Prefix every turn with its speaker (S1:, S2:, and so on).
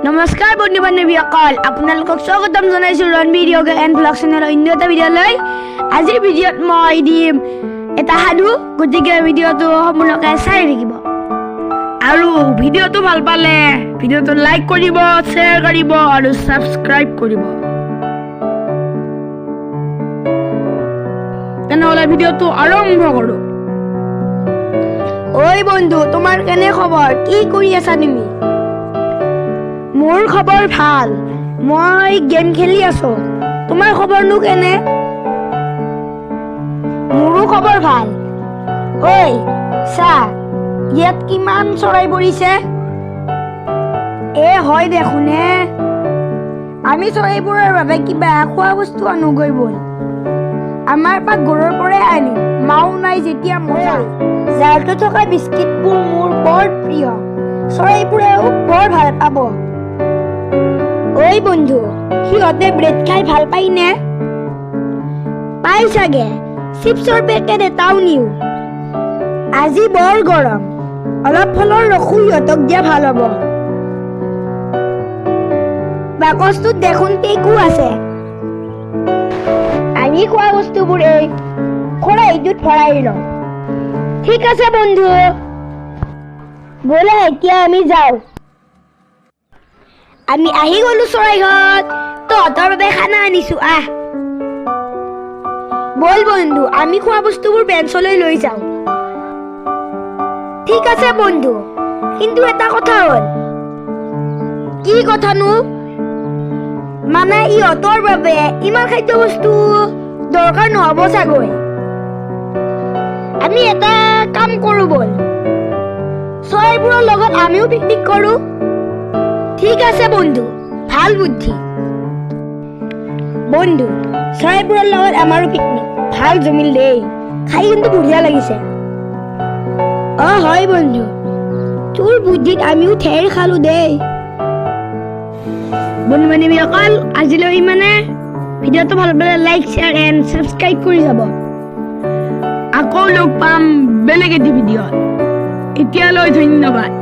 S1: নমস্কাৰ বন্ধু বান্ধৱীসকল, আপোনালোকক স্বাগতম জনাইছোঁ ৰণবীৰ য়োগা এণ্ড ভ্লগ চেনেলৰ অন্য এটা ভিডিঅ'লৈ। আজিৰ ভিডিঅ'ত মই দিম এটা সাধু, গতিকে ভিডিঅ'টো সম্পূৰ্ণকৈ চাই থাকিব আৰু ভিডিঅ'টো ভাল পালে ভিডিঅ'টো লাইক কৰিব, শ্বেয়াৰ কৰিব আৰু ছাবস্ক্ৰাইব কৰিব। তেনেহ'লে ভিডিঅ'টো আৰম্ভ কৰোঁ। ঐ বন্ধু, তোমাৰ কেনে খবৰ? কি কৰি আছা তুমি? মোৰ খবৰ ভাল, মই গেম খেলি আছো। তোমাৰ খবৰনো কেনে? মোৰো খবৰ ভাল। ঐ চা, ইয়াত কিমান চৰাই পৰিছে। এ হয় দেখোন হে। আমি চৰাইবোৰৰ বাবে কিবা খোৱা বস্তু আনোগৈ ব'ল। আমাৰ পাকঘৰৰ পৰাই আনিম, মাও নাই যেতিয়া মজা। জাৰটো থকা বিস্কিটবোৰ মোৰ বৰ প্ৰিয়, চৰাইবোৰেও বৰ ভাল পাব। ঐ বন্ধু, সিহঁতে ব্ৰেড খাই ভাল পায়নে? পাই চাগে। চিপছৰ পেকেট এটাও নিওঁ। আজি বৰ গৰম, অলপ ফলৰ ৰসো সিহঁতক দিয়া ভাল হ'ব। বাকচটোত দেখোন কেকো আছে। আমি খোৱা বস্তুবোৰ এই খৰাহিটোত ভৰাই লওঁ। ঠিক আছে বন্ধু, ব'লা এতিয়া আমি যাওঁ। আমি আহি গলো চৰাইঘৰত, তহঁতৰ বাবে খানা আনিছো, আহ। ব'ল বন্ধু, আমি খোৱা বস্তুবোৰ বেঞ্চলৈ লৈ যাওঁ। ঠিক আছে বন্ধু, কিন্তু এটা কথা হ'ল। কি কথানো? মানে ইহঁতৰ বাবে ইমান খাদ্য বস্তু দৰকাৰ নহ'ব চাগৈ। আমি এটা কাম কৰো ব'ল, চৰাইবোৰৰ লগত আমিও পিকনিক কৰো। ঠিক আছে বন্ধু, ভাল বুদ্ধি। বন্ধু, চৰাইবোৰৰ লগত আমাৰো পিকনিক ভাল জমিল দেই, খাই কিন্তু বঢ়িয়া লাগিছে। অ হয় বন্ধু, তোৰ বুদ্ধিত আমিও ঠেৰ খালো দেই। বন্ধু বান্ধৱীসকল, আজিলৈ ইমানে। ভিডিঅ'টো ভাল পালে লাইক, শ্বেয়াৰ এণ্ড ছাবস্ক্ৰাইব কৰি যাব।
S2: আকৌ লগ পাম বেলেগ এটি ভিডিঅ'ত। এতিয়ালৈ ধন্যবাদ।